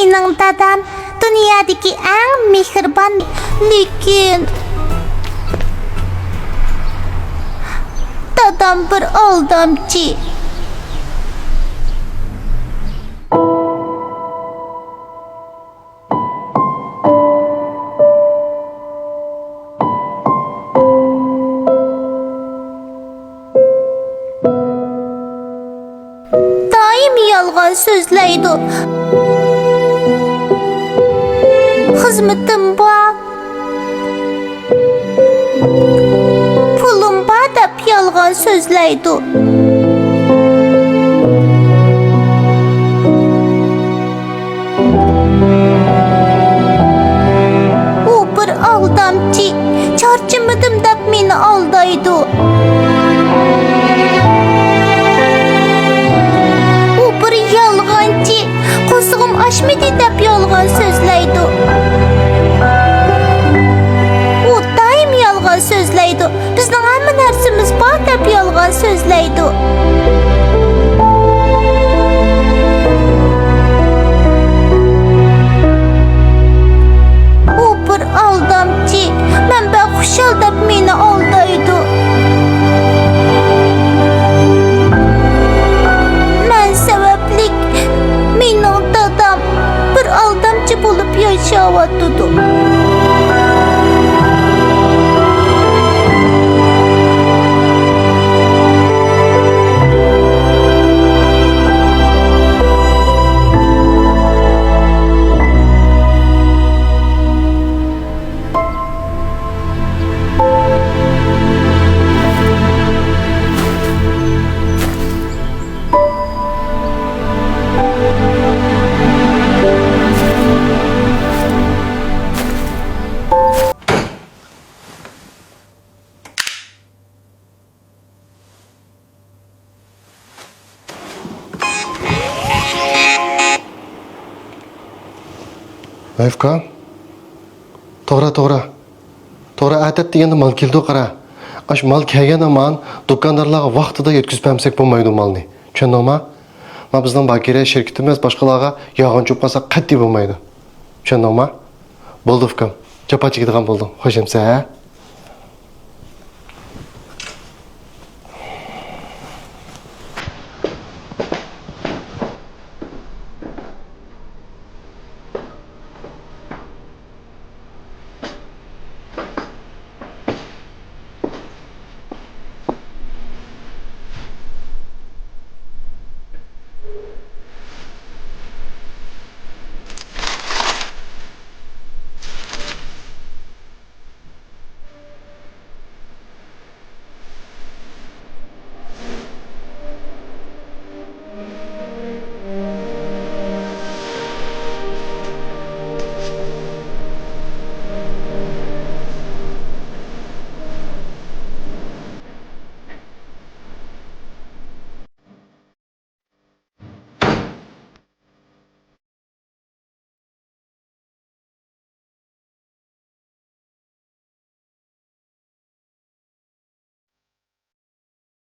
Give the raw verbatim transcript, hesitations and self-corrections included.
مېنىڭ دادام دۇنيادىكى ئەڭ مېھرىبان، لېكىن دادام بىر ئالدامچى. دائىم يالغان سۆزلەيدۇ. خىزمىتىم بار، پۇلۇم بار دەپ يالغان سۆزلەيدۇ. ئۇ بىر ئالدامچى، چارچىمىدىم دەپ مېنى ئالدايدۇ. ئۇ بىر يالغانچى، قورسىقىم ئاچمىدى دەپ يالغان سۆزلەيدۇ. ئۇ دائىم يالغان سۆزلەيدۇ. بىزنىڭ ھەممە نەرسىمىز بار دەپ يالغان سۆزلەيدۇ. ئۇ بىر ئالدامچى، مەن بەك خۇشال دەپ مېنى ئالدايدۇ. مەن سەۋەبلىك مېنىڭ دادام بىر ئالدامچى بولۇپ ياشاۋاتىدۇ. ۋەيف ئاكا. توغرا، توغرا. توغرا، ئەتەت دېگەندە مال كېلىدۇ، قارا. ئاش مال كەلگەن ھامان دۇكاندارلارغا ۋاقتىدا يەتكۈزۈپ بەرمىسەك بولمايدۇ مالنى. چۈشەندىڭما؟ ما بىزنىڭ باكىرە شىركىتىمىز باشقىلارغا يالغانچى بولۇپ قالسا قەتئىي بولمايدۇ. چۈشەندىڭما؟ بولدى ئۇكام. جاپا چېكىدىغان بولدۇڭ. خوش ئەمسە، ھە؟